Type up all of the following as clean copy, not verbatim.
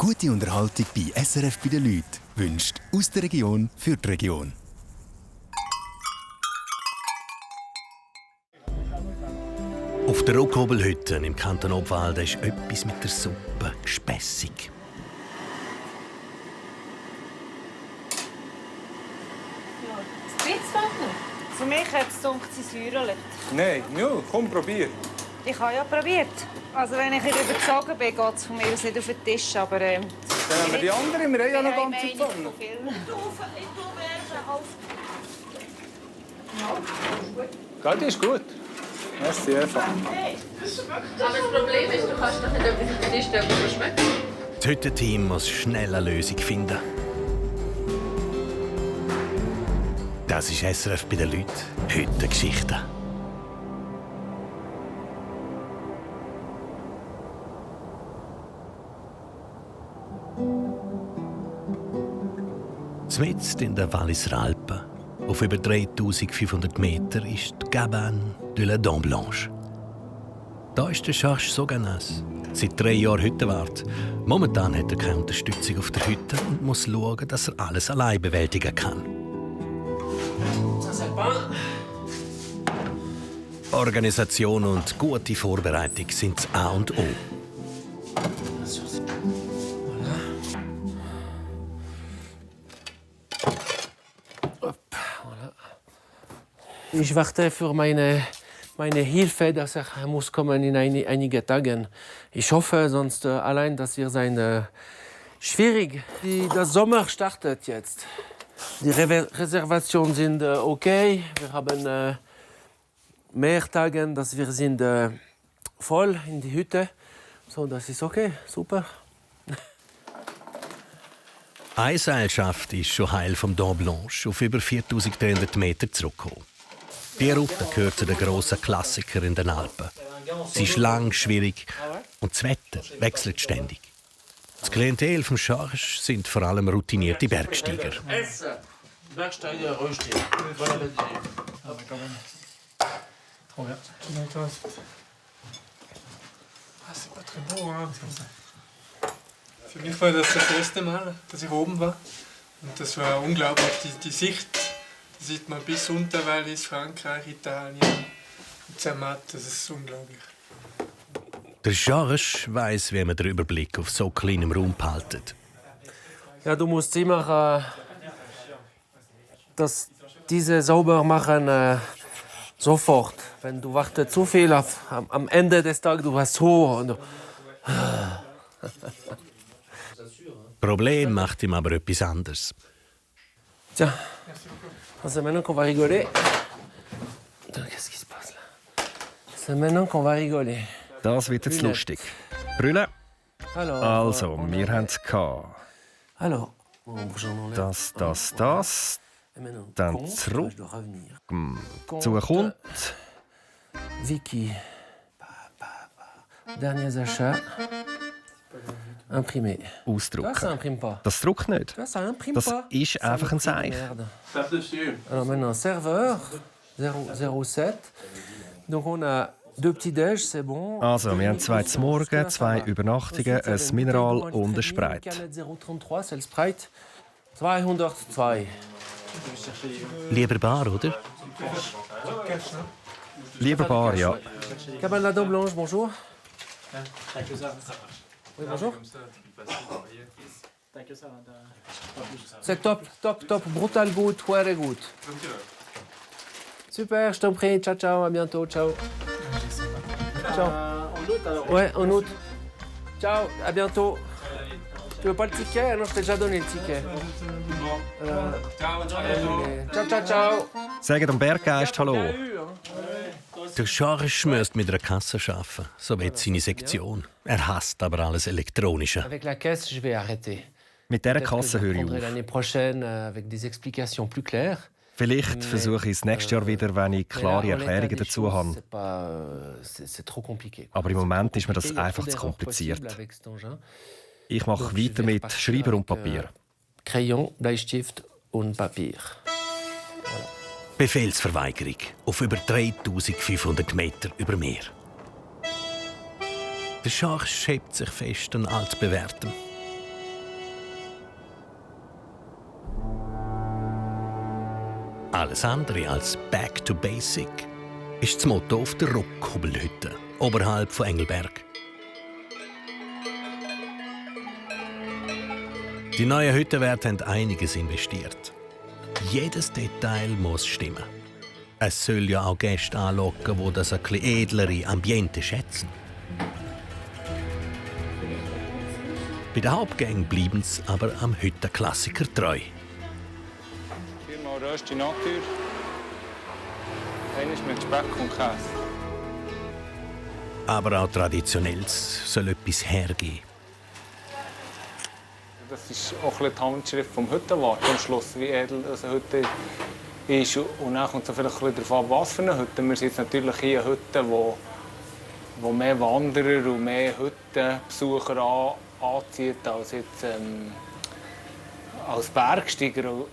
Gute Unterhaltung bei SRF bei den Leuten wünscht aus der Region für die Region. Auf der Rockhobelhütte im Kanton Obwalden ist etwas mit der Suppe gespässig. Für mich hat es dunkel säuerlich. Nein, ja, komm, probier. Ich habe ja probiert. Also wenn ich überzogen bin, geht es von mir aus nicht auf den Tisch. Aber Dann haben wir die anderen, wir haben ja noch ganze Pfanne. Gell, die ist gut. Merci, Eva. Aber das Problem ist, du kannst doch nicht etwas auf den Tisch stellen, was schmeckt. Das Hüttenteam muss schnell eine Lösung finden. Das ist SRF bei den Leuten. Hüttengeschichten. Mitten in der Walliser Alpen, auf über 3500 Meter, ist die Cabane de la Dent Blanche. Da ist der Charles Soganas, seit 3 Jahren Hüttenwart. Momentan hat er keine Unterstützung auf der Hütte und muss schauen, dass er alles allein bewältigen kann. Organisation und gute Vorbereitung sind das A und O. Ich warte für meine Hilfe, dass er muss kommen in einigen Tagen. Ich hoffe, sonst allein, das wird sein schwierig. Der Sommer startet jetzt. Die Reservationen sind okay. Wir haben mehr Tage, dass wir sind voll in die Hütte. So, das ist okay, super. Eine Seilschaft ist schon heil vom Dent Blanche auf über 4300 Meter zurückgekommen. Die Route gehört zu den grossen Klassikern in den Alpen. Sie ist lang, schwierig und das Wetter wechselt ständig. Das Klientel vom Charles sind vor allem routinierte Bergsteiger. Bergsteiger, Rösti. Für mich war das erste Mal, dass ich oben war. Und das war unglaublich. Die Sicht, da sieht man bis Unterwallis, Frankreich, Italien, Zermatt, das ist unglaublich. Der Charles weiss, wie man den Überblick auf so kleinem Raum behaltet. Ja, du musst immer diese sauber machen sofort. Wenn du wartest zu viel am Ende des Tages, du hast so. Und Problem macht ihm aber etwas anderes. Tiens, c'est maintenant qu'on va rigoler. Qu'est-ce qui se passe là? C'est maintenant qu'on va rigoler. Das wird jetzt lustig. Brille. Alors, Also, wir haben es gehabt. Alors, Das. Dann zurück. Zukommt. Vicky. Derniers achats. Imprimé. Ça Ausdrucken. imprime pas. Das druckt nicht. Ça imprime Das pas. ist einfach ein Zeichen. Merde. Alors maintenant, serveur 007. Donc on a 2 petits-déj, c'est bon. Also, wir haben 2 zum Morgen, 2 Übernachtungen, ein Mineral und ein Sprite. 033, c'est le Sprite. 202. Lieber Bar, oder? Lieber Bar, ja. Cabane la Dent Blanche, bonjour. Oui, bonjour. C'est top, brutal gut, very gut. Super, je t'en prie, ciao, à bientôt, ciao. Ciao. Ouais, en août. Ciao, à bientôt. Tu veux pas le ticket? Non, je t'ai déjà donné le ticket. Ciao. Sagt dem Berggeist Hallo. Der Charles müsste mit einer Kasse arbeiten, so wie seine Sektion. Er hasst aber alles Elektronische. Avec la caisse, je vais arrêter. Mit dieser Kasse höre ich auf. L'année prochaine avec des explications plus claires. Vielleicht versuche ich es nächstes Jahr wieder, wenn ich klare Erklärungen dazu habe. Aber im Moment ist mir das einfach zu kompliziert. Ich mache weiter mit Schreiber und Papier. Crayon, Bleistift und Papier. Befehlsverweigerung auf über 3500 Meter über Meer. Der Charles schiebt sich fest an altbewährtem. Alles andere als «Back to Basic» ist das Motto auf der Rockhubelhütte, oberhalb von Engelberg. Die neuen Hüttenwärter haben einiges investiert. Jedes Detail muss stimmen. Es soll ja auch Gäste anlocken, die das ein bisschen edlere Ambiente schätzen. Bei den Hauptgängen bleiben sie aber am Hüttenklassiker treu. Viermal Rösti Natur. Eines mit Speck und Käse. Aber auch Traditionelles soll etwas hergeben. Das ist auch ein bisschen die Handschrift vom Hüttenwart am Schluss, wie edel eine Hütte ist. Und dann kommt es vielleicht ein bisschen darauf an, was für eine Hütte. Wir sind jetzt natürlich hier eine Hütte, wo mehr Wanderer und mehr Hüttenbesucher anzieht als jetzt als Bergsteiger. Und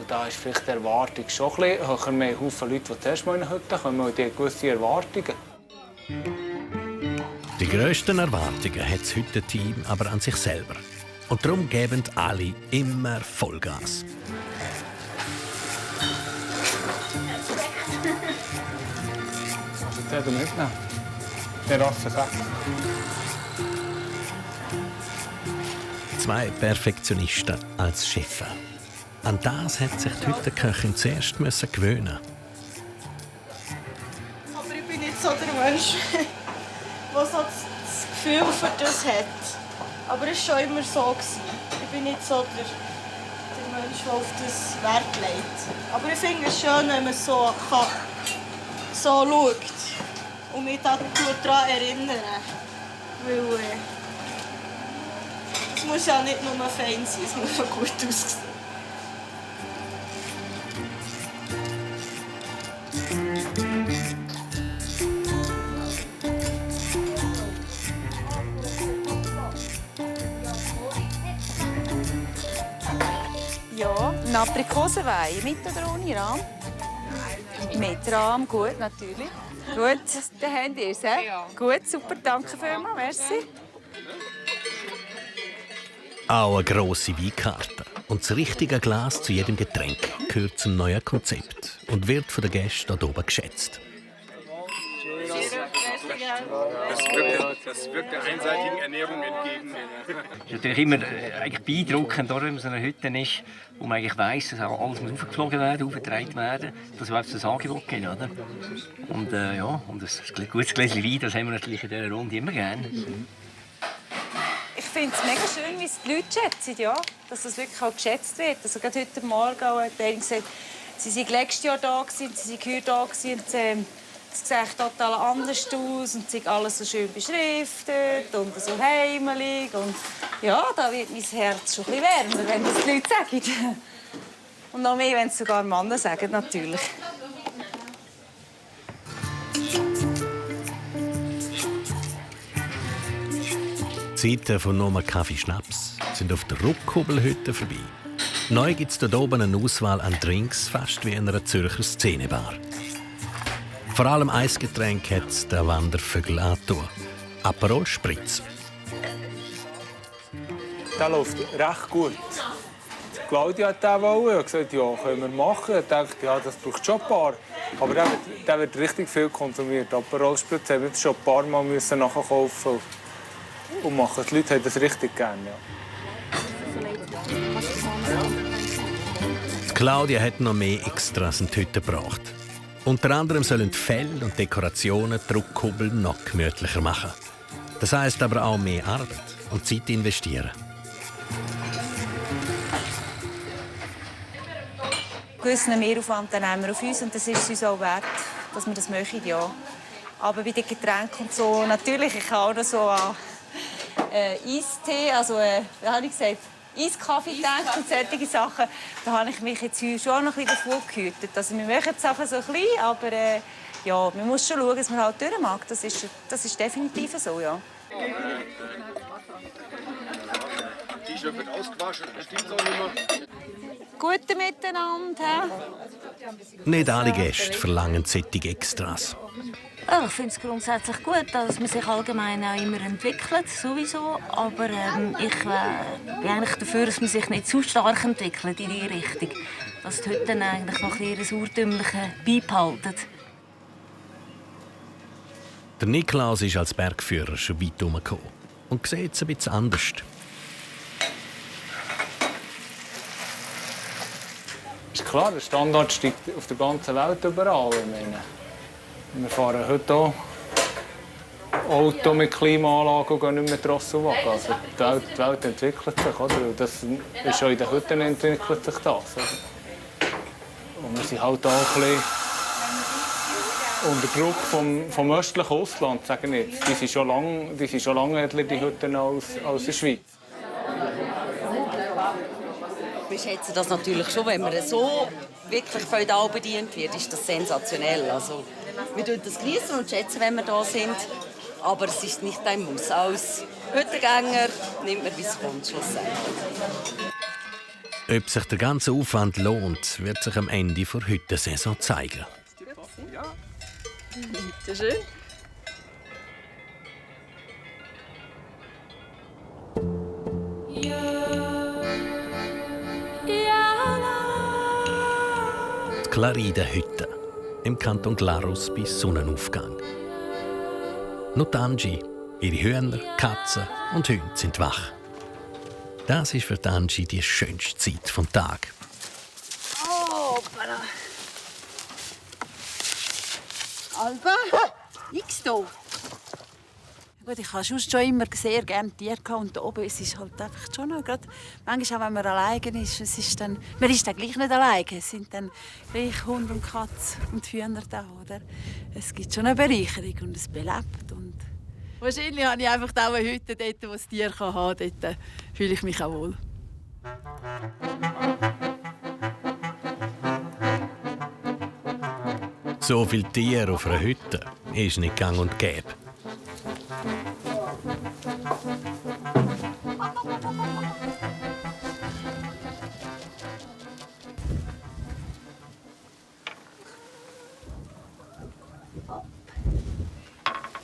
da ist vielleicht die Erwartung schon ein bisschen höher. Wir haben viele Leute, die zuerst mal in eine Hütte kommen und die haben gewisse Erwartungen. Die grössten Erwartungen hat das Hüttenteam aber an sich selber. Und darum geben alle immer Vollgas. Also den mitnehmen. Den Rassensack. 2 Perfektionisten als Chefin. An das hat sich die Hüttenköchin zuerst gewöhnen. Aber ich bin nicht so der Mensch, der so das Gefühl für das hat. Aber es war schon immer so. Ich bin nicht so der Mensch, der auf das Wert legt. Aber ich finde es schön, wenn man so schaut und mich daran erinnern. Weil es muss ja nicht nur fein sein, es muss auch gut aussehen. Ja, ein Aprikosenwein. Mit oder ohne Rahm? Mit Rahm, gut, natürlich. Gut, dann habt ihr es, he? Ja. Gut, super, danke vielmals, merci. Auch eine grosse Weinkarte und das richtige Glas zu jedem Getränk gehört zum neuen Konzept und wird von den Gästen hier oben geschätzt. Das wirkt der einseitigen Ernährung entgegen. Es ist natürlich immer beeindruckend, wenn man so eine Hütte ist, wo man eigentlich weiss, dass auch alles aufgeflogen werden, aufgetragen werden, dass es überhaupt ein Angebot gibt. Oder? Und ja, und ein gutes Gläschen Wein, das haben wir natürlich in dieser Runde immer gerne. Ich finde es mega schön, wie es die Leute schätzen, ja? Dass das wirklich auch geschätzt wird. Also gerade heute Morgen hat einer gesagt, sie waren letztes Jahr da, sie waren heute da und es sieht total anders aus und es ist alles so schön beschriftet und so heimelig. Und ja, da wird mein Herz schon ein bisschen wärmer, wenn das die Leute sagen. Und noch mehr, wenn es sogar Männer sagen, natürlich. Die Zeiten von nur Kaffee Schnaps sind auf der Rockhubelhütte vorbei. Neu gibt es hier oben eine Auswahl an Drinks, fast wie in einer Zürcher Szenebar. Vor allem Eisgetränk hat der Wandervögel angetan. Aperol Spritz. Der läuft recht gut. Claudia hat den wollen und gesagt, ja, können wir machen. Ich dachte, ja, das braucht schon ein paar. Aber der wird richtig viel konsumiert. Aperol Spritz haben wir jetzt schon ein paar Mal nachkaufen und machen. Die Leute haben das richtig gerne. Ja. Claudia hat noch mehr Extras in die Hütte gebracht. Unter anderem sollen die Felle und Dekorationen die Rockhubel noch gemütlicher machen. Das heisst aber auch mehr Arbeit und Zeit investieren. Gewissen Mehraufwand nehmen wir auf uns und das ist es uns auch wert, dass wir das möchten, ja. Aber bei den Getränken und so, natürlich, ich habe auch noch so an Eistee, also, wie habe ich gesagt, Eiskaffee gedacht und solche Sachen. Da habe ich mich jetzt schon noch ein bisschen davor gehütet. Also wir machen die Sachen so klein, aber ja, man muss schon schauen, dass man halt durch mag. Das ist definitiv so, ja. T-Shirt wird ausgewaschen, das stimmt auch nicht mehr. Gute Miteinander. Nicht alle Gäste verlangen solche Extras. Ich finde es grundsätzlich gut, dass man sich allgemein auch immer entwickelt, sowieso. Aber ich bin eigentlich dafür, dass man sich nicht zu stark entwickelt in diese Richtung. Dass die Hütten eigentlich noch ein bisschen ihr Urtümliche beibehalten. Der Niklaus ist als Bergführer schon weit herumgekommen und sieht es ein bisschen anders. Ist klar, der Standard steigt auf der ganzen Welt überall. Ich meine, wir fahren heute auch Auto mit Klimaanlage und gehen nicht mehr draussen weg. Also die Welt entwickelt sich, oder? Und das ist auch in den Hütten entwickelt sich das. Oder? Und wir sind halt auch ein bisschen unter Druck vom östlichen Ausland, sagen jetzt. Die sind schon lange älter, die Hütten, als in der Schweiz. Wir schätzen das natürlich schon, wenn man so wirklich feudal bedient wird, ist das sensationell. Also, wir genießen das genießen und schätzen, wenn wir da sind. Aber es ist nicht ein Muss. Als Hüttengänger nimmt man, wie es kommt, schlussendlich. Ob sich der ganze Aufwand lohnt, wird sich am Ende der Hüttensaison zeigen. Sehr schön. Die Clariden-Hütte im Kanton Glarus bei Sonnenaufgang. Nur die Angie, ihre Hühner, Katzen und Hunde sind wach. Das ist für die Angie die schönste Zeit des Tages. Oh, Bala. Alba, nix da. Gut, ich habe schon immer sehr gerne Tiere und da oben ist es halt einfach schon noch, gerade manchmal auch wenn man alleine ist, man ist dann gleich nicht alleine. Es sind dann gleich Hund und Katze und Hühner da, oder? Es gibt schon eine Bereicherung und es belebt. Und wahrscheinlich habe ich einfach auch eine Hütte dort, wo das Tier haben kann. Dort fühle ich mich auch wohl. So viele Tiere auf einer Hütte ist nicht gang und gäbe.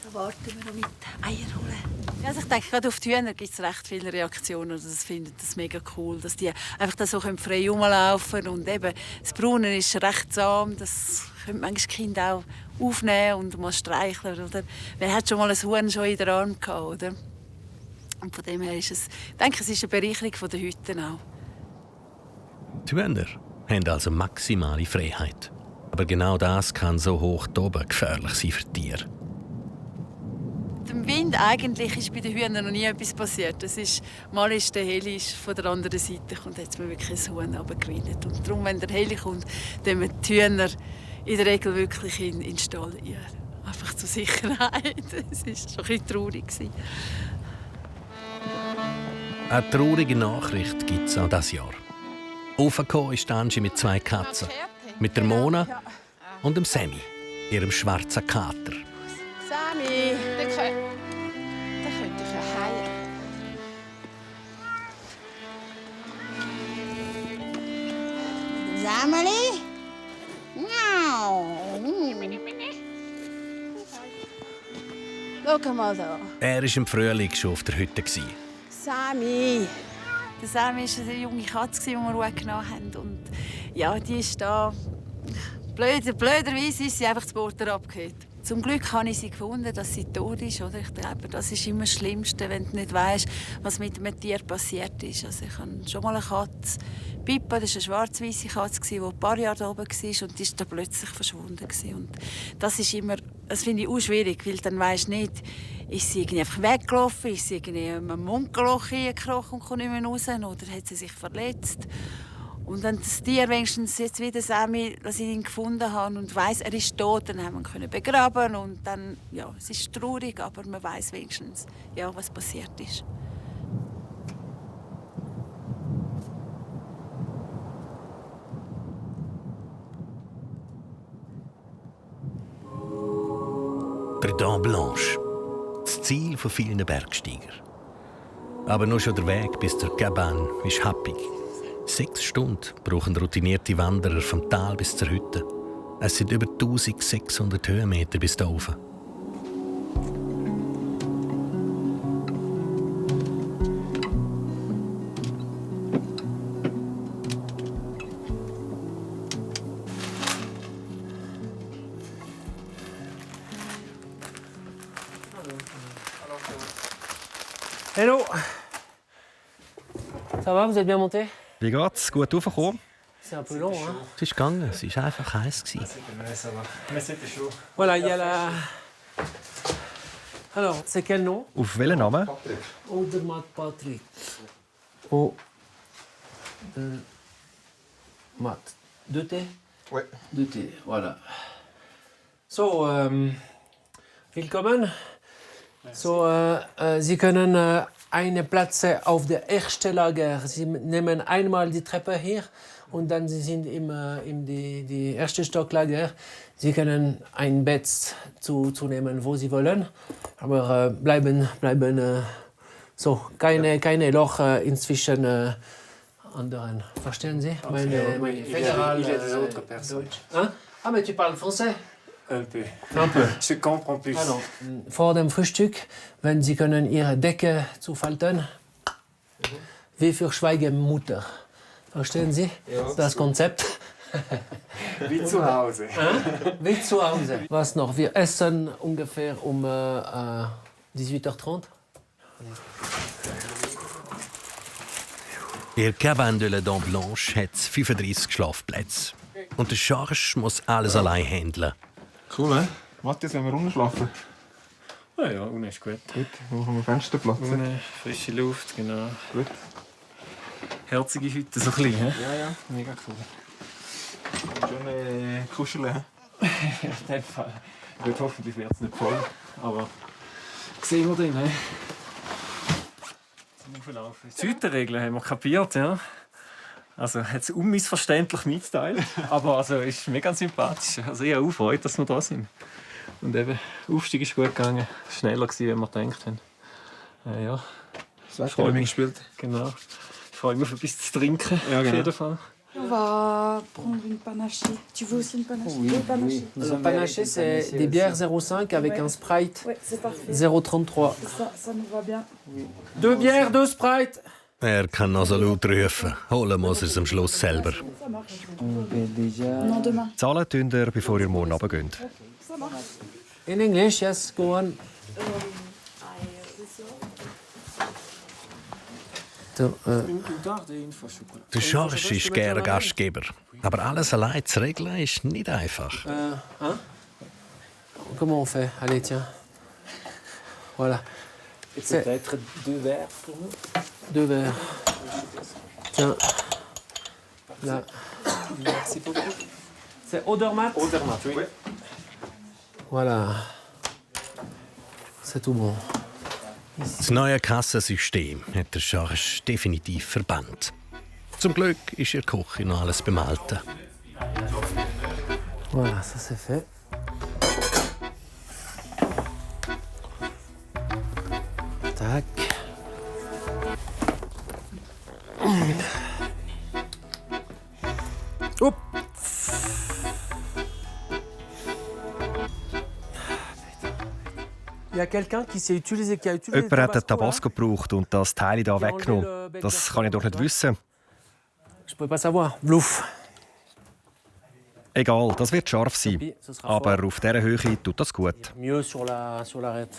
So warten wir noch mit Eier holen. Also ich denke, gerade auf die Hühner gibt es recht viele Reaktionen. Also das finden das mega cool, dass die einfach da so frei rumlaufen können. Und eben, das Brunnen ist recht zahm. Das können manchmal Kinder auch aufnehmen und mal streicheln. Oder? Wer hat schon mal ein Huhn schon in den Arm gehabt, oder? Und von dem her ist es, ich denke, es ist eine Bereicherung der Hütten auch. Die Hühner haben also maximale Freiheit. Aber genau das kann so hoch oben gefährlich sein für Tiere. Dem Wind eigentlich ist bei den Hühnern noch nie etwas passiert. Mal ist der Heli von der anderen Seite und hat mir wirklich ein Huhn runtergewinnt. Und darum, wenn der Heli kommt, dann wir die Hühner in der Regel wirklich in den Stall. Ja, einfach zur Sicherheit. Es war schon ein bisschen traurig. Eine traurige Nachricht gibt es auch dieses Jahr. Aufgekommen ist Angie mit 2 Katzen. Mit der Mona und dem Sammy, ihrem schwarzen Kater. Sammy, den könnte ich ja heilen. Sammy? Schau mal da. Er war im Frühling schon auf der Hütte. Sammy. Der Sammy war eine junge Katze, die wir Ruhe genommen haben. Und ja, die ist da. Blöderweise ist sie einfach das Border abgehört. Zum Glück habe ich sie gefunden, dass sie tot ist. Oder? Ich glaube, das ist immer das Schlimmste, wenn du nicht weißt, was mit einem Tier passiert ist. Also ich habe schon mal eine Katze, Pippa, das war eine schwarz-weiße Katze, die ein paar Jahre da oben war und die ist dann plötzlich verschwunden. Und das ist immer, das finde ich auch schwierig, weil dann weisst du nicht, ist sie irgendwie einfach weggelaufen, ist sie irgendwie in einem Mundgeloch reingekrochen und kommt nicht mehr raus, oder hat sie sich verletzt. Und wenn das Tier wenigstens jetzt wieder Sammy, dass ich ihn gefunden habe und weiss, er ist tot, dann haben wir ihn begraben und dann, ja, es ist traurig, aber man weiss wenigstens, ja, was passiert ist. Der Dent Blanche, das Ziel von vielen Bergsteigern. Aber nur schon der Weg bis zur Cabane ist happig. 6 Stunden brauchen routinierte Wanderer vom Tal bis zur Hütte. Es sind über 1600 Höhenmeter bis da oben. Hello. Ça va, vous êtes bien monté? Wie geht's? Gut raufgekommen? C'est un peu long, hein? Es ist gegangen, es war einfach heiß. Voilà, il y a la... Alors, c'est quel nom? Auf welchen Namen? Odermatt Patrick. Odermatt. 2T? Oui. 2T, voilà. So, willkommen. So, Sie können eine Platz auf der ersten Lager. Sie nehmen einmal die Treppe hier und dann Sie sind im die erste Stocklager. Sie können ein Bett zu nehmen, wo Sie wollen, aber bleiben so keine Loch inzwischen anderen. Verstehen Sie? Meine Fédéral Deutsch. Hein? Ah, mais tu parles français? Un peu. Un peu. Je comprends plus. Also, vor dem Frühstück, wenn Sie können Ihre Decke zufalten, wie für Schweigemutter. Verstehen Sie das Konzept? Wie zu Hause. Wie zu Hause. Was noch? Wir essen ungefähr um 18h30. In der Cabane de la Dent Blanche hat es 35 Schlafplätze. Und der Charge muss alles allein handeln. Cool, hä? Matthias, wenn wir unten schlafen? Ja, unten ist gut. Gut, dann machen wir Fensterplatz. Unten, frische Luft, genau. Gut. Herzige Hütte, so klein, hä? Ja, mega cool. Schön kuscheln, hä? Ja, in dem Fall. Gut, hoffentlich wird es nicht voll, aber sehen wir drin, hä? Die Hüttenregeln haben wir kapiert, ja. Also hat es unmissverständlich mitgeteilt, aber also ist mega sympathisch. Also ich habe auch Freude, dass wir da sind. Und eben, der Aufstieg ist gut gegangen, schneller gewesen, als wir gedacht haben. Ja. Das Wetter gespielt. Genau. Ich freue mich auf etwas zu trinken, ja, genau. auf jeden Fall. On va prendre une panachée. Tu veux aussi une panachée? Oui, panachée. Le panaché, c'est des bières 0,5 avec un Sprite Ouais, c'est parfait. 0,33. Ça nous va bien. 2 Bières, 2 Sprite. Er kann noch so laut rufen. Holen muss er es am Schluss selber. Non, demain. Zahlen tun ihr, bevor ihr morgen runtergeht. Ça marche. In English, yes, go on. Der Charge ist gerne Gastgeber. Aber alles allein zu regeln ist nicht einfach. Comment on fait? Allez, tiens. Voilà. Peut-être 2 verres pour nous. 2 verres. Tiens. Là. Merci beaucoup. C'est Odermatt? Odermatt, oui. Voilà. C'est tout bon. Das neue Kassensystem hat der Charge definitiv verbannt. Zum Glück ist ihr Küche noch alles beim Alten. Voilà, ça c'est fait. Tac. Hop. Jemand hat einen Tabasco gebraucht und das Teil hier weggenommen. Das kann ich doch nicht wissen. Je peux pas savoir. Bluff. Egal, das wird scharf sein. Aber auf dieser Höhe tut das gut. Mieux sur l'arête.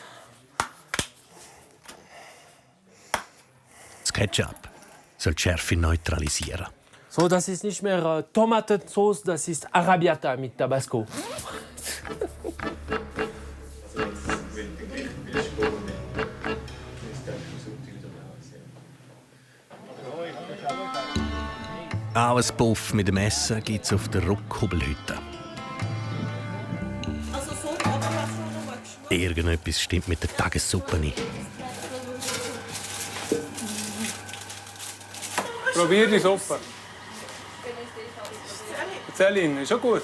Das Ketchup soll die Schärfe neutralisieren. So, das ist nicht mehr Tomatensauce, das ist Arabiata mit Tabasco. Auch ein Puff mit dem Essen gibt es auf der Ruckhubelhütte. Irgendetwas stimmt mit der Tagessuppe nicht. Probier die Suppe. Erzähl ist schon gut.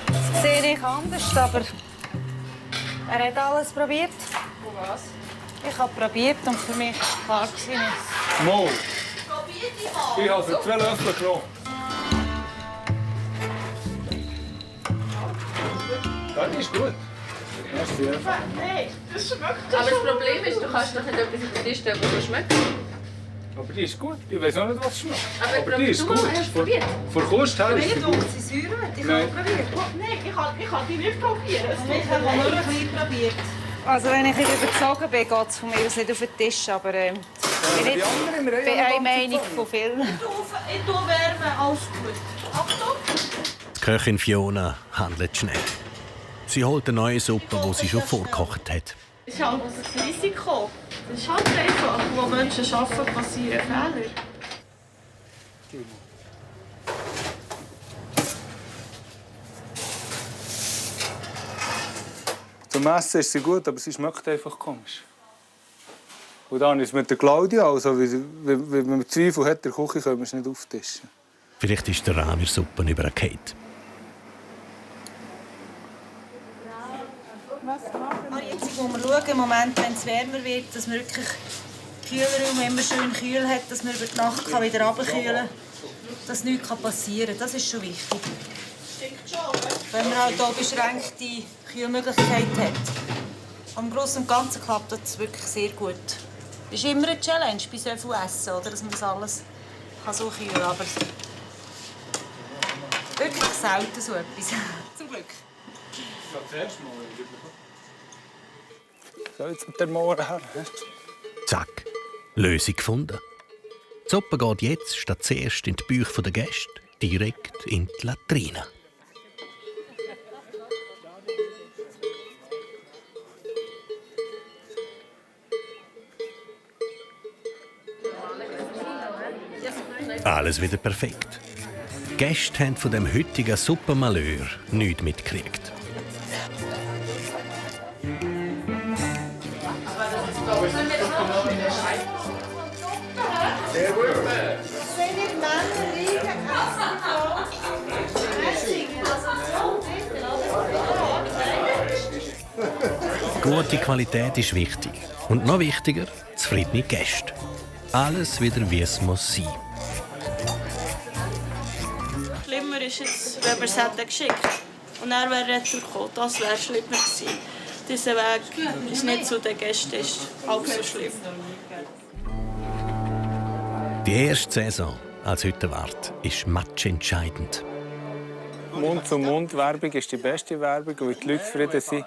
Das sehe ich anders, aber er hat alles probiert. Was? Ich habe probiert und für mich war klar. Mal. Ich habe 2 Löffel genommen. Das ist gut. Nein, das schmeckt. Aber das Problem ist, du kannst doch nicht etwas auf den Tisch stellen, was so schmeckt. Aber die ist gut. Ich weiß auch nicht, was schmeckt. Aber die ist gut. Hast du es probiert? Vor Kost her ist sie gut. sie Säure? Ich Nein. Nein, ich kann die nicht probieren. Ich habe nur ein bisschen probiert. Also wenn ich überzogen bin, geht es von mir aus nicht auf den Tisch, aber ich bin eine Meinung von vielen. Ich tue wärmen, alles gut. Achtung! Die Köchin Fiona handelt schnell. Sie holt eine neue Suppe, die sie schon vorgekocht hat. Das ist halt ein Risiko. Das ist halt einfach, wo Menschen arbeiten, passieren Fehler. Zum Essen ist sie gut, aber sie schmeckt einfach komisch. Und dann ist es mit der Claudia, also wenn man Zweifel hat, der Küche können wir es nicht auftischen. Vielleicht ist der Rahm in der Suppe übergekehrt. Jetzt muss man schauen, im Moment, wenn es wärmer wird, dass man wirklich Kühlraum immer schön kühl hat, dass man über die Nacht wieder runterkühlen kann, dass nichts passieren kann. Das ist schon wichtig. Wenn man halt auch beschränkte Kühlmöglichkeit hat. Am Großen und Ganzen klappt das wirklich sehr gut. Es ist immer eine Challenge bei so viel Essen, oder? Dass man das alles so kühlen kann. Aber wirklich selten so etwas. Zum Glück. So, jetzt mit der Mauer her. Zack, Lösung gefunden. Die Suppe geht jetzt statt zuerst in die Bäuche der Gäste direkt in die Latrine. Alles wieder perfekt. Die Gäste haben von dem heutigen Suppenmalheur nichts mitgekriegt. Sehr gut. Gute Qualität ist wichtig. Und noch wichtiger, zufriedene Gäste. Alles wieder, wie es muss sein. Schlimmer ist jetzt, wenn man es hätte geschickt und er wäre retour gekommen. Das wäre schlimmer gewesen. Dieser Weg ist nicht zu den Gästen, ist halb so schlimm. Die erste Saison als Hüttenwart ist matchentscheidend. Mund-zu-Mund-Werbung ist die beste Werbung. Und wenn die Leute zufrieden sind,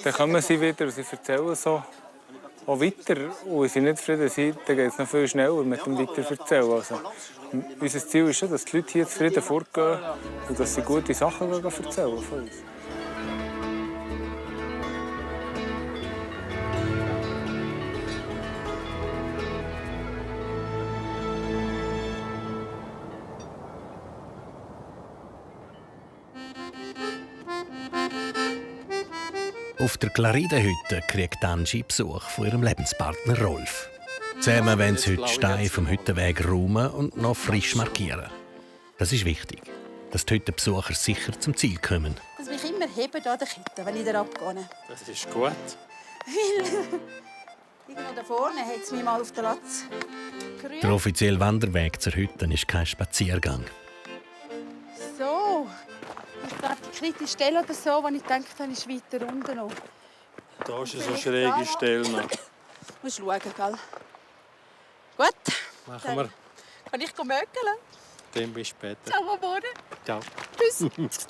dann kommen sie wieder und sie erzählen so auch weiter. Und wenn sie nicht zufrieden sind, dann geht es noch viel schneller mit dem Weitererzählen. Also, unser Ziel ist schon, dass die Leute hier zufrieden fortgehen und dass sie gute Sachen erzählen von uns. Auf der Clarida-Hütte kriegt Angie Besuch von ihrem Lebenspartner Rolf. Zusammen wollen sie heute Steine vom Hüttenweg räumen und noch frisch markieren. Das ist wichtig, dass die Hüttenbesucher sicher zum Ziel kommen. Dass mich immer heben an der Kette, wenn ich da abgehe. Das ist gut. Irgendwo da vorne hat es mich mal auf den Latz gerührt. Der offizielle Wanderweg zur Hütte ist kein Spaziergang. So. Ich glaube, die kritische Stelle oder so, wo ich denke, dann ist weiter unten noch. Da ist so eine schräge Stelle noch. Musst schauen, gell? Gut. Machen wir. Kann ich mögeln? Dann bis später. Ciao, Amore. Ciao. Tschüss.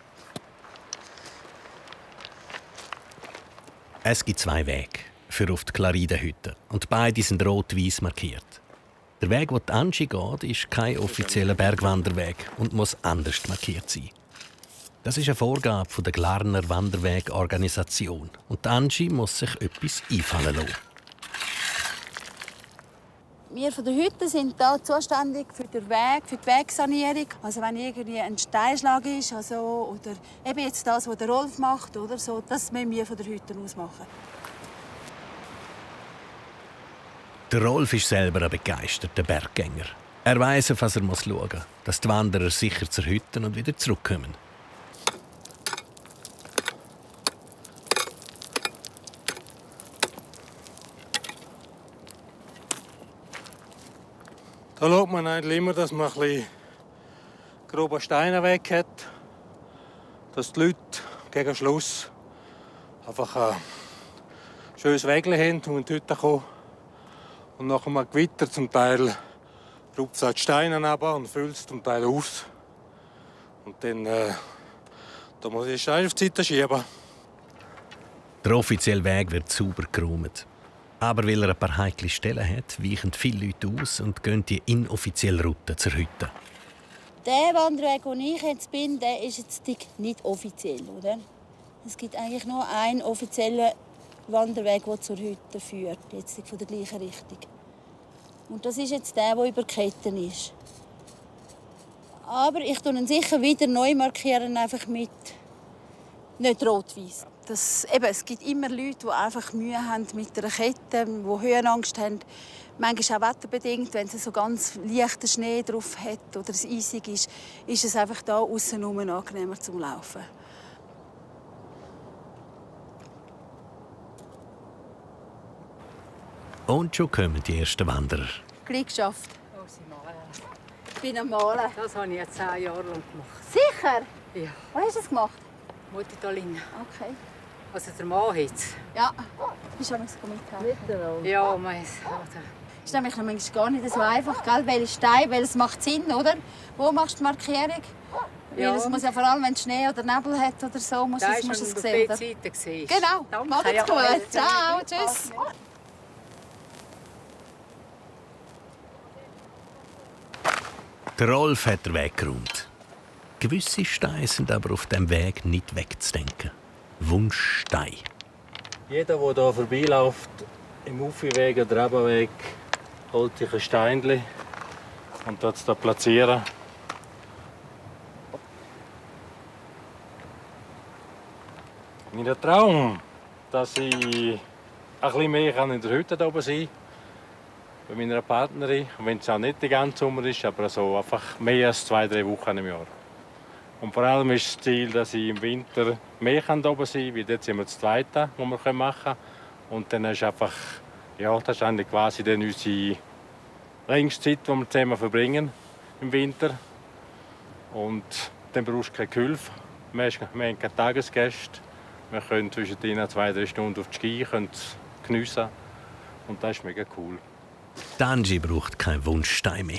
Es gibt zwei Wege für auf die Clarida-Hütte und beide sind rot-weiß markiert. Der Weg, den Angie geht, ist kein offizieller Bergwanderweg und muss anders markiert sein. Das ist eine Vorgabe von der Glarner Wanderweg-Organisation. Und Angie muss sich etwas einfallen lassen. Wir von der Hütte sind hier zuständig für den Weg, für die Wegsanierung. Also wenn irgendwie ein Steinschlag ist oder eben jetzt das, was der Rolf macht, oder so, das müssen wir von der Hütte aus machen. Der Rolf ist selber ein begeisterter Berggänger. Er weiss, auf was er schauen muss, dass die Wanderer sicher zur Hütte und wieder zurückkommen. Da schaut man eigentlich immer, dass man ein bisschen grobe Steine weg hat. Dass die Leute gegen Schluss einfach ein schönes Wägel haben und in die Hütte kommen. Und nach einem Gewitter zum Teil rupft es die Steine runter und füllt es zum Teil aus. Und dann da muss ich den Stein auf die Seite schieben. Der offizielle Weg wird sauber geräumt. Aber weil er ein paar heikle Stellen hat, weichen viele Leute aus und gehen die inoffizielle Route zur Hütte. Der Wanderweg, wo ich jetzt bin, der ist jetzt nicht offiziell, oder? Es gibt eigentlich nur einen offiziellen Wanderweg, der zur Hütte führt, jetzt von der gleichen Richtung. Und das ist jetzt der über Ketten ist. Aber ich tue ihn sicher wieder neu markieren, einfach mit nicht rot-weiß. Es gibt immer Leute, die einfach Mühe haben mit einer Kette, die Höhenangst haben. Manchmal auch wetterbedingt, wenn es so ganz leichten Schnee drauf hat oder es eisig ist es einfach da aussen angenehmer zum Laufen. Und schon kommen die ersten Wanderer. Gleich geschafft. Oh, sie malen. Ich bin am Malen. Das habe ich 10 Jahre lang gemacht. Sicher? Ja. Wo hast du es gemacht? Multitalin. Okay. Also der Mann jetzt. Ja. Bist du auch mithelfen? Ja, meins. Das ist nämlich manchmal gar nicht so einfach, gell? Welcher Stein, weil es macht Sinn, oder? Wo machst du die Markierung? Ja. Weil es muss ja vor allem, wenn es Schnee oder Nebel hat oder so, musst du es sehen. Genau. Danke. Macht's gut. Ciao. Tschüss. Der Rolf hat den Weg geräumt. Gewisse Steine sind aber auf dem Weg nicht wegzudenken. Wunschstein. Jeder, der hier vorbeiläuft, im Uffiweg oder Ebenweg, holt sich ein Steinchen und das da platzieren. Mein Traum, dass ich ein bisschen mehr in der Hütte oben sein kann, bei meiner Partnerin. Wenn es auch nicht der ganze Sommer ist, aber so einfach mehr als 2-3 Wochen im Jahr. Und vor allem ist das Ziel, dass ich im Winter mehr oben sein kann, weil jetzt sind wir das Zweite, was wir machen können. Und dann ist einfach, ja, das ist eigentlich quasi dann unsere längste Zeit, die wir zusammen verbringen im Winter. Und dann brauchst du keine Hilfe. Wir haben keine Tagesgäste. Wir können zwischendrin 2-3 Stunden auf die Ski geniessen. Und das ist mega cool. Die Angie braucht keinen Wunschstein mehr.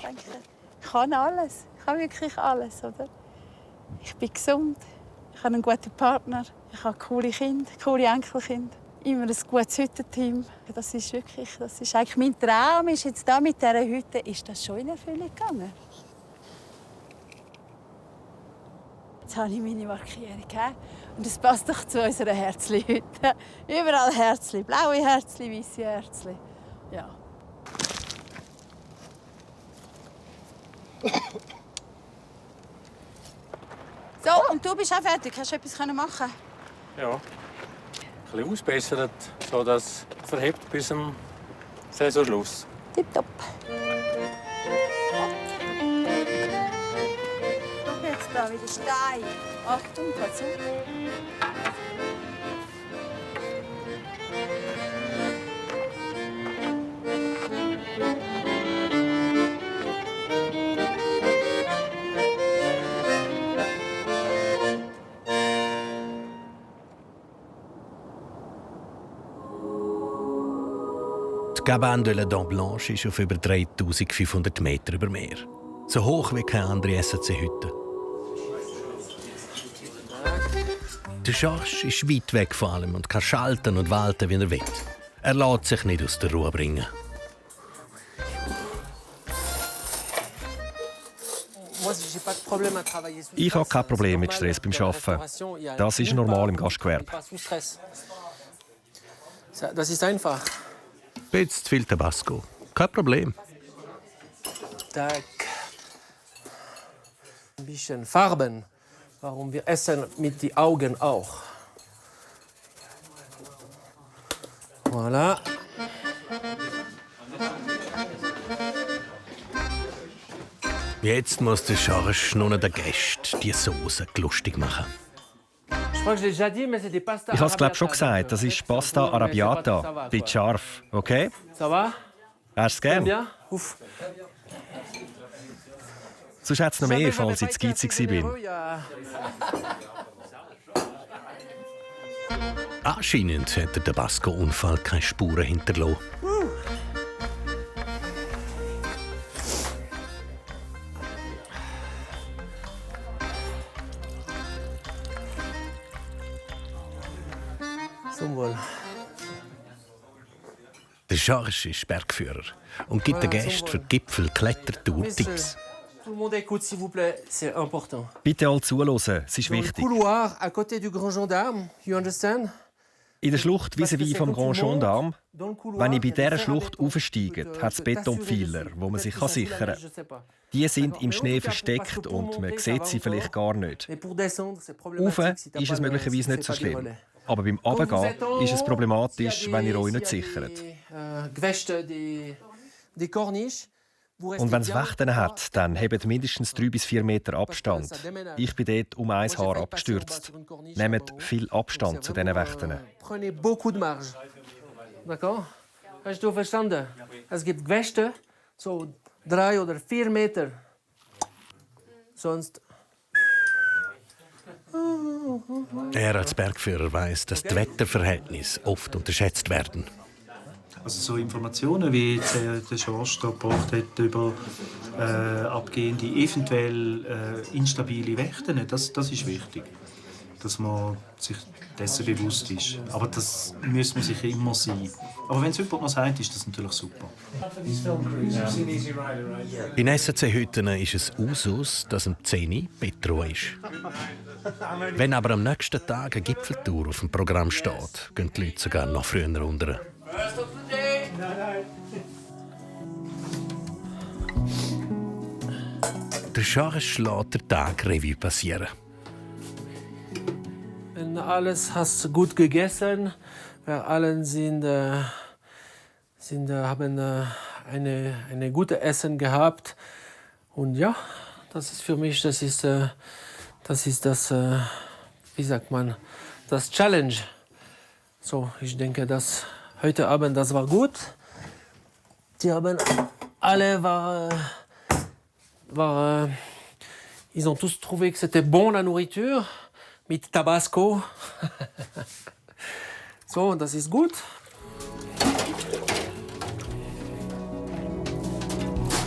Ich kann alles. Ich kann wirklich alles, oder? Ich bin gesund. Ich habe einen guten Partner. Ich habe coole Kinder, coole Enkelkinder. Immer ein gutes Hüttenteam. Das ist eigentlich mein Traum. Ist jetzt da mit dieser Hütte, ist das schon in Erfüllung gegangen. Jetzt habe ich meine Markierung. Und es passt doch zu unserer Herzli-Hütte. Überall Herzli. Blaue Herzli, weiße Herzli. Ja. So, und du bist auch fertig. Hast du etwas machen? Ja. Ein bisschen ausbessert, sodass es verhebt bis zum Saisonschluss. Tipptopp. Schau jetzt da wieder Stein. Achtung, pass auf. Die Cabane de la Dent Blanche ist auf über 3500 Meter über Meer. So hoch wie keine andere SRC-Hütte. Der Georges ist weit weg von allem und kann schalten und walten, wie er will. Er lässt sich nicht aus der Ruhe bringen. Ich habe kein Problem mit Stress beim Arbeiten. Das ist normal im Gastgewerbe. Das ist einfach. Ein bisschen zu viel Tabasco. Kein Problem. Tack. Ein bisschen Farben. Warum wir essen mit den Augen auch. Voilà. Jetzt muss der Georges nur noch den Gästen die Soße lustig machen. Ich habe es glaube schon gesagt, das ist Pasta Arrabbiata. Bisschen scharf, okay? Ça va? Hast du es gern? Ja. Ouf. Sonst hätte es noch mehr, falls ich zu geizig war. Anscheinend hat der Tabasco-Unfall keine Spuren hinterlassen. Zum Wohl. Der Georges ist Bergführer und gibt den Gästen für die Gipfel-Klettertour Tipps. Tout le monde écoute, s'il vous plaît, c'est important. Bitte alle zuhören, es ist wichtig. Couloir à côté du Grand Gendarme, you understand? In der Schlucht vis-à-vis vom Grand Gendarme, wenn ich bei dieser Schlucht aufsteige, hat es Betonpfeiler, wo man sich sichern kann. Die sind im Schnee versteckt und man sieht sie vielleicht gar nicht. Rauf ist es möglicherweise nicht so schlimm. Aber beim Runtergehen ist es problematisch, wenn ihr euch nicht sichert. Und wenn es Wächten hat, dann hebt mindestens 3 bis 4 Meter Abstand. Ich bin dort um 1 Haar abgestürzt. Nehmt viel Abstand zu diesen Wächten. Prenez beaucoup de marge. D'accord? Hast du verstanden? Es gibt Gewächte, so 3 oder 4 Meter. Sonst. Er als Bergführer weiss, dass die Wetterverhältnisse oft unterschätzt werden. Also so Informationen, wie jetzt, der Georges gebracht hat, über abgehende, eventuell instabile Wächten, das ist wichtig, dass man sich dessen bewusst ist. Aber das muss man sich immer sein. Aber wenn es jemand noch sagt, ist das natürlich super. In SRC-Hütten ist es Usus, dass um 10 Uhr Petro ist. Wenn aber am nächsten Tag eine Gipfeltour auf dem Programm steht, gehen die Leute sogar noch früher runter. Der Georges schlägt den Tag Revue passieren. Wenn alles hast gut gegessen, wir alle haben eine gute Essen gehabt und ja, das ist für mich das wie sagt man, das Challenge. So, ich denke, dass heute Abend das war gut. Die haben alle ils ont tous trouvé que c'était bon la nourriture mit Tabasco. So, das ist gut.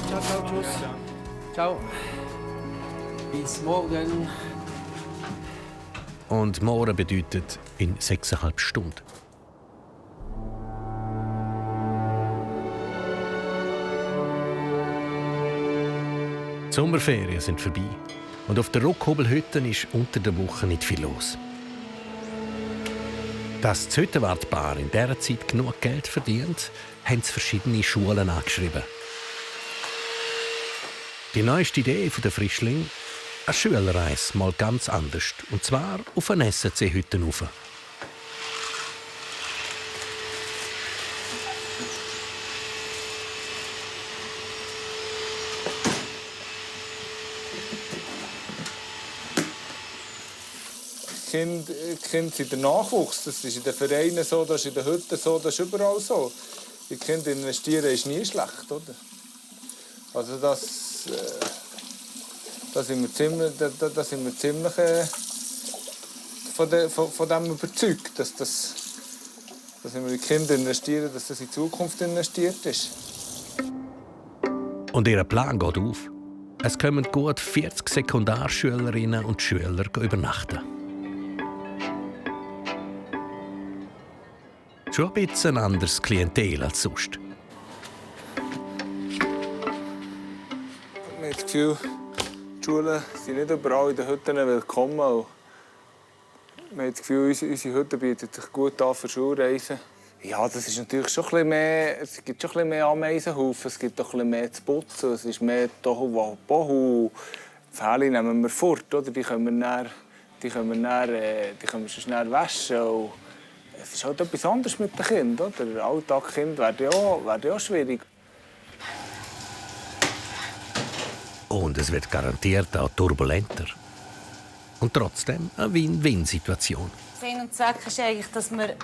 Ciao, ciao, tschüss. Ciao. Bis morgen. Und morgen bedeutet in 6,5 Stunden. Die Sommerferien sind vorbei und auf der Rockhobelhütte ist unter der Woche nicht viel los. Dass das Hüttenwartpaar in dieser Zeit genug Geld verdient, haben sie verschiedene Schulen angeschrieben. Die neueste Idee der Frischling: eine Schülerreise mal ganz anders, und zwar auf eine SRC-Hütte rauf. Die Kinder sind der Nachwuchs. Das ist in den Vereinen so, das ist in den Hütten so, das ist überall so. Die Kinder investieren ist nie schlecht, oder? Also da sind wir ziemlich von dem überzeugt, dass wenn wir in die Kinder investieren, dass das in die Zukunft investiert ist. Und ihr Plan geht auf. Es kommen gut 40 Sekundarschülerinnen und Schüler übernachten. Schon ein bisschen ein anderes Klientel als sonst. Man hat das Gefühl, die Schulen sind nicht überall in den Hütten willkommen. Man hat das Gefühl, unsere Hütte bietet sich gut an für Schulreisen. Ja, das ist natürlich schon ein bisschen mehr, es gibt schon ein bisschen mehr Ameisenhaufen, es gibt auch ein bisschen mehr zu putzen, es ist mehr Tohu Bohu. Die Fälle nehmen wir fort, oder? Die können wir so schnell waschen. Und es ist halt etwas anderes mit den Kindern, oder? Der Alltagskind wäre ja auch schwierig. Und es wird garantiert auch turbulenter. Und trotzdem eine Win-Win-Situation. Sinn und Zweck ist eigentlich, dass wir,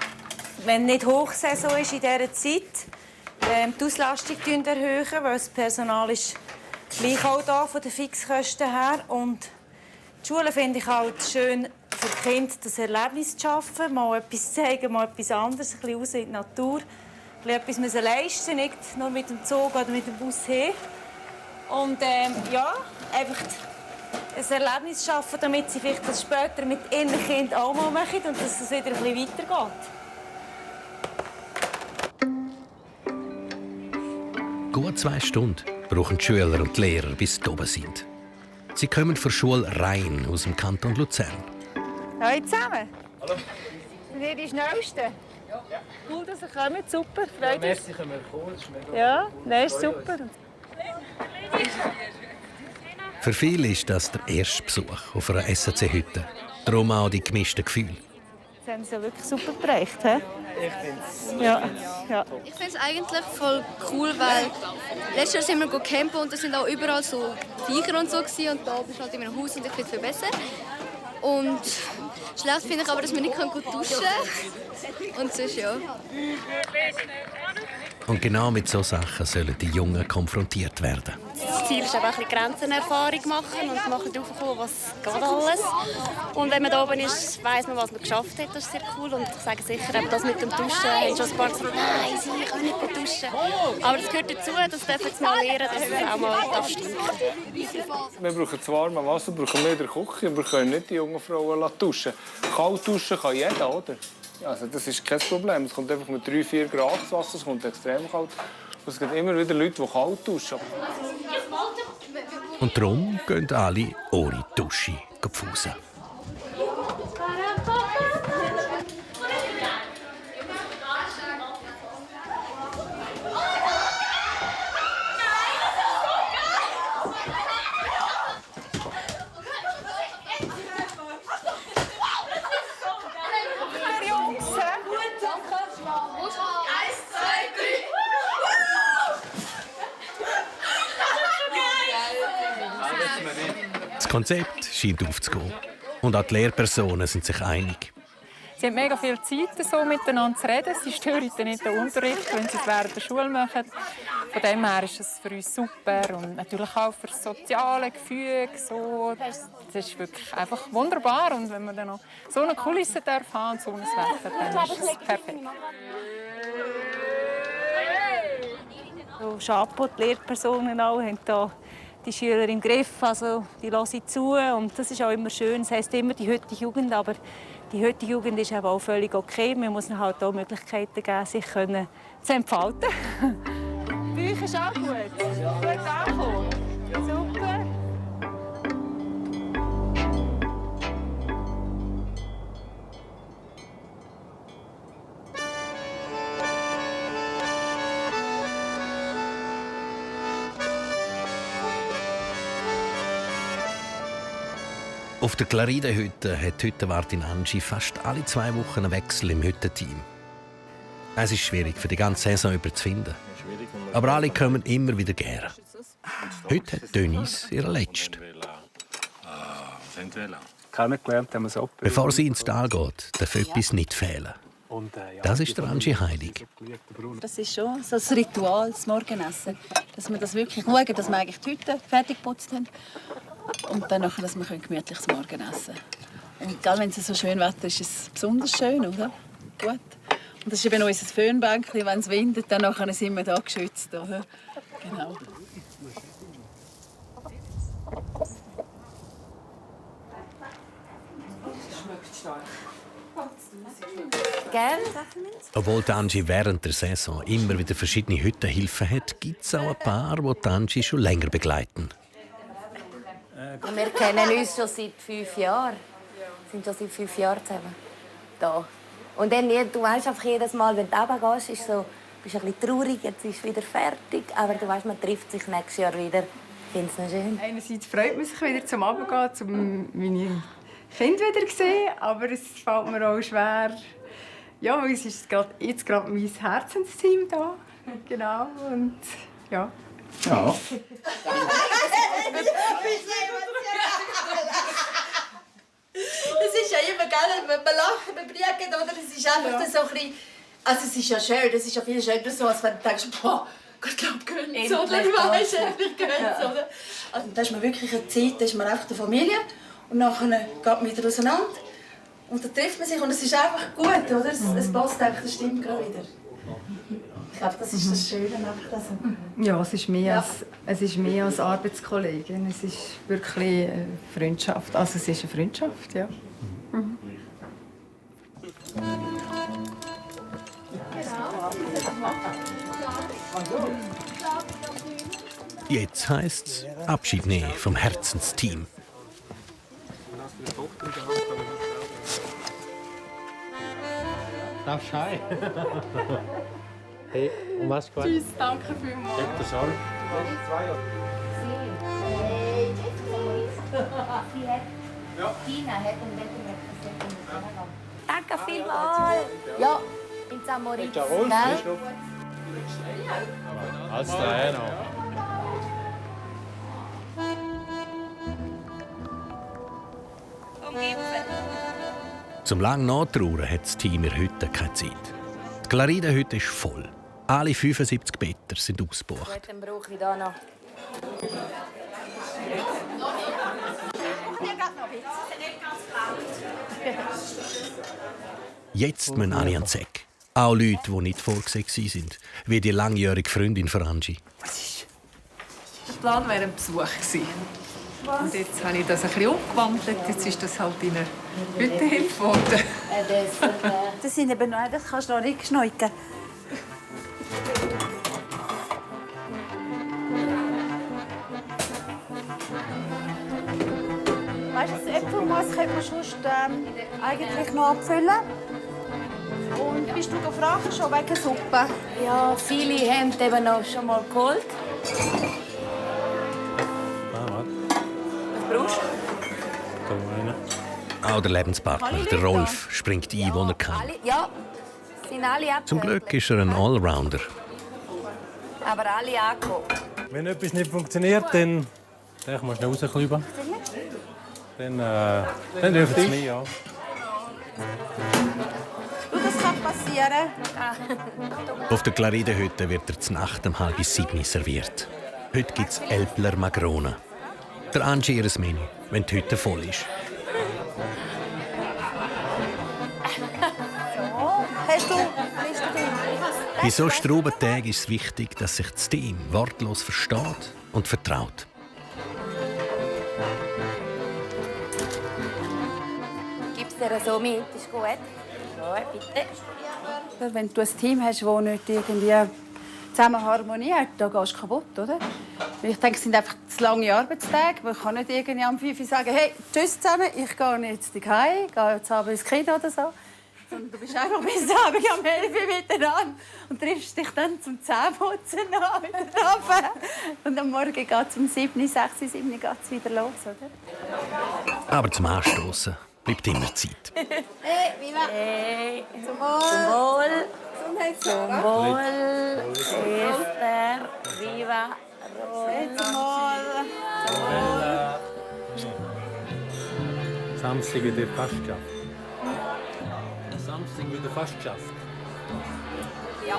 wenn nicht Hochsaison ist in dieser Zeit, die Auslastung erhöhen, weil das Personal ist gleich auch da von den Fixkosten her. Und die Schule finde ich halt schön für Kinder das Erlebnis zu schaffen, mal etwas zeigen, mal etwas anderes, ein bisschen raus in die Natur, etwas müssen leisten, nicht nur mit dem Zug oder mit dem Bus hin. Und ja, einfach ein Erlebnis schaffen, damit sie vielleicht das später mit ihren Kindern auch mal machen und dass es wieder ein bisschen weitergeht. Gut 2 Stunden brauchen die Schüler und die Lehrer, bis sie oben sind. Sie kommen von der Schule Rhein aus dem Kanton Luzern. Hallo zusammen. Hallo. Sind ihr die Schnellsten? Ja. Cool, dass ihr kommt. Super, freut uns. Merci, können wir kommen. Das ist mega. Ja, nein, ist super. Für viele ist das der erste Besuch auf einer SAC-Hütte. Darum auch die gemischten Gefühle. Sie haben es ja wirklich super gereicht, he? Ich finde es. Ja. Ich finde es eigentlich voll cool, weil letztes Jahr sind wir campen und da sind auch überall so Viecher und so gewesen, und da bist du halt in einem Haus und ich finde es viel besser. Und schlecht finde ich aber, dass man nicht gut duschen kann. Und sonst ja. Und genau mit solchen Sachen sollen die Jungen konfrontiert werden. Das Ziel ist einfach ein bisschen Grenzenerfahrung machen und machen draufkommen, was geht alles. Und wenn man da oben ist, weiss man, was man geschafft hat. Das ist sehr cool. Und ich sage sicher, eben das mit dem Duschen, haben schon ein paar gesagt, nein, ich kann nicht gut duschen. Aber das gehört dazu, das dürfen sie mal lernen, dass es auch mal stinken darf. Wir brauchen das warme Wasser, brauchen wir in der Küche, wir können nicht die jungen Frauen duschen. Kalt duschen kann jeder, oder? Also das ist kein Problem. Es kommt einfach mit 3-4 Grad das Wasser, es kommt extrem kalt. Und es gibt immer wieder Leute, die kalt duschen. Und darum gehen alle ohne Dusche pfusen. Das Konzept scheint aufzugehen. Und auch die Lehrpersonen sind sich einig. Sie haben mega viel Zeit, so miteinander zu reden. Sie stören nicht den Unterricht, wenn sie es während der Schule machen. Von dem her ist es für uns super. Und natürlich auch für das soziale Gefüge. So. Das ist wirklich einfach wunderbar. Und wenn man dann noch so eine Kulisse haben und so ein Wetter, dann ist es perfekt. So, Chapeau, die Lehrpersonen auch, haben da die Schüler im Griff, also die hören zu. Und das ist auch immer schön. Das heisst immer die heutige Jugend, aber die heutige Jugend ist eben auch völlig okay. Man muss ihnen halt auch Möglichkeiten geben, sich zu entfalten. Bei euch ist auch gut. Gut angekommen. Super. Auf der Claride-Hütte hat die Hüttenwartin Angie fast alle 2 Wochen einen Wechsel im Hüttenteam. Es ist schwierig, für die ganze Saison über zu finden. Aber alle kommen immer wieder gerne. Heute hat Denise ihre letzte. Bevor sie ins Tal geht, darf etwas nicht fehlen. Das ist der Angie heilig. Das ist schon so ein Ritual, das Morgenessen. Dass wir das wirklich schauen, dass wir eigentlich die Hütte fertig geputzt haben. Und dann, dass wir gemütlich zum Morgen essen können. Und wenn es so schön Wetter ist, ist es besonders schön, oder? Gut. Und das ist eben unser Föhnbänkchen. Wenn es windet, dann sind wir hier geschützt. Oder? Genau. Gell? Obwohl die Angie während der Saison immer wieder verschiedene Hüttenhilfen hat, gibt es auch ein paar, die die Angie schon länger begleiten. Wir kennen uns schon seit 5 Jahren. Wir sind schon seit 5 Jahren zusammen. Da. Und dann, du weißt einfach jedes Mal, wenn du runtergehst, ist so, bist du ein bisschen traurig, jetzt ist es wieder fertig. Aber du weißt, man trifft sich nächstes Jahr wieder. Ich finde es noch schön. Einerseits freut man sich wieder zum Runtergehen, um meine Kinder wieder zu sehen. Aber es fällt mir auch schwer. Ja, es ist jetzt gerade mein Herzensteam da. Genau. Und ja. Ja. Es ist ja immer geil, wenn man lacht, man briegt, oder? Es ist einfach so ein bisschen... Also es ist ja schön, es ist ja viel schöner so, als wenn du denkst, boah, Gott glaubt, gönn's, oder? Ich weiss, endlich gönn's, oder? Also da ist man wirklich eine Zeit, da ist man einfach der Familie und nachher geht man wieder auseinander Und da trifft man sich und es ist einfach gut, oder? Es passt einfach, das stimmt gerade wieder. Ich glaube, das ist das Schöne. Ja, es ist mehr als Arbeitskollegin. Es ist wirklich eine Freundschaft. Also es ist eine Freundschaft, ja. Mhm. Jetzt heisst's Abschied nehmen vom Herzensteam. Darfst du heim? Hey, und was geht? Tschüss, danke vielmals. Habt ihr Sorge? Danke vielmals. Ja, in St. Moritz. Als Trainer. Zum lang nachtrauern hat das Team in heute keine Zeit. Die Clarida-Hütte ist voll. Alle 75 Better sind ausgebucht. Gut, dann brauche ich da noch. Jetzt müssen alle an den Sack. Auch Leute, die nicht vorgesehen waren, wie die langjährige Freundin von Angie. Der Plan wäre ein Besuch gewesen. Und jetzt habe ich das ein bisschen umgewandelt. Jetzt ist das halt in einer Hütte geworden. Das sind eben noch, das kannst du noch nicht schneiden. Weißt du, das Äpfelmus könnte man sonst eigentlich noch abfüllen. Und bist du gefragt schon wegen Suppe? Ja, viele haben eben noch schon mal geholt. Was brauchst du? Auch der Lebenspartner, der Rolf, springt ein, wo er kann. Ja, sind alle abgeholt. Zum Glück ist er ein Allrounder. Aber alle angekommen. Wenn etwas nicht funktioniert, dann darf man schnell rauskleiden. Dann dürfen Sie mich, ja. Du, das kann passieren. Auf der Clarida-Hütte wird er zur Nacht um 6:30 serviert. Heute gibt es Elbler Magrone. Der Angie ihres Menü, wenn die Hütte voll ist. Hast du? Bei so Straubentagen ist es wichtig, dass sich das Team wortlos versteht und vertraut. Gib's dir so mit, ist gut. Ja, bitte. Wenn du ein Team hast, das nicht irgendwie zusammen harmoniert, dann gehst du kaputt, oder? Ich denke, es sind einfach zu lange Arbeitstage. Man kann nicht irgendwie am 5 Uhr sagen, hey, tschüss zusammen, ich gehe jetzt nach Hause, gehe jetzt abends ins Kino oder so. Sondern du bist einfach bis Abend um 11 Uhr miteinander und triffst dich dann zum Zähneputzen an wieder runter. Und am Morgen geht es um 7, 6, 7 Uhr geht's wieder los, oder? Aber zum Anstoßen bleibt immer Zeit. Hey, viva! Hey. Zum Wohl! Zum Wohl! Esther, viva! Zum Wohl! Samstag wieder fast geschafft. Samstag wieder fast geschafft. Ja.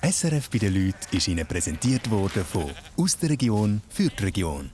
SRF bei den Leuten ist Ihnen präsentiert worden von «Aus der Region für die Region».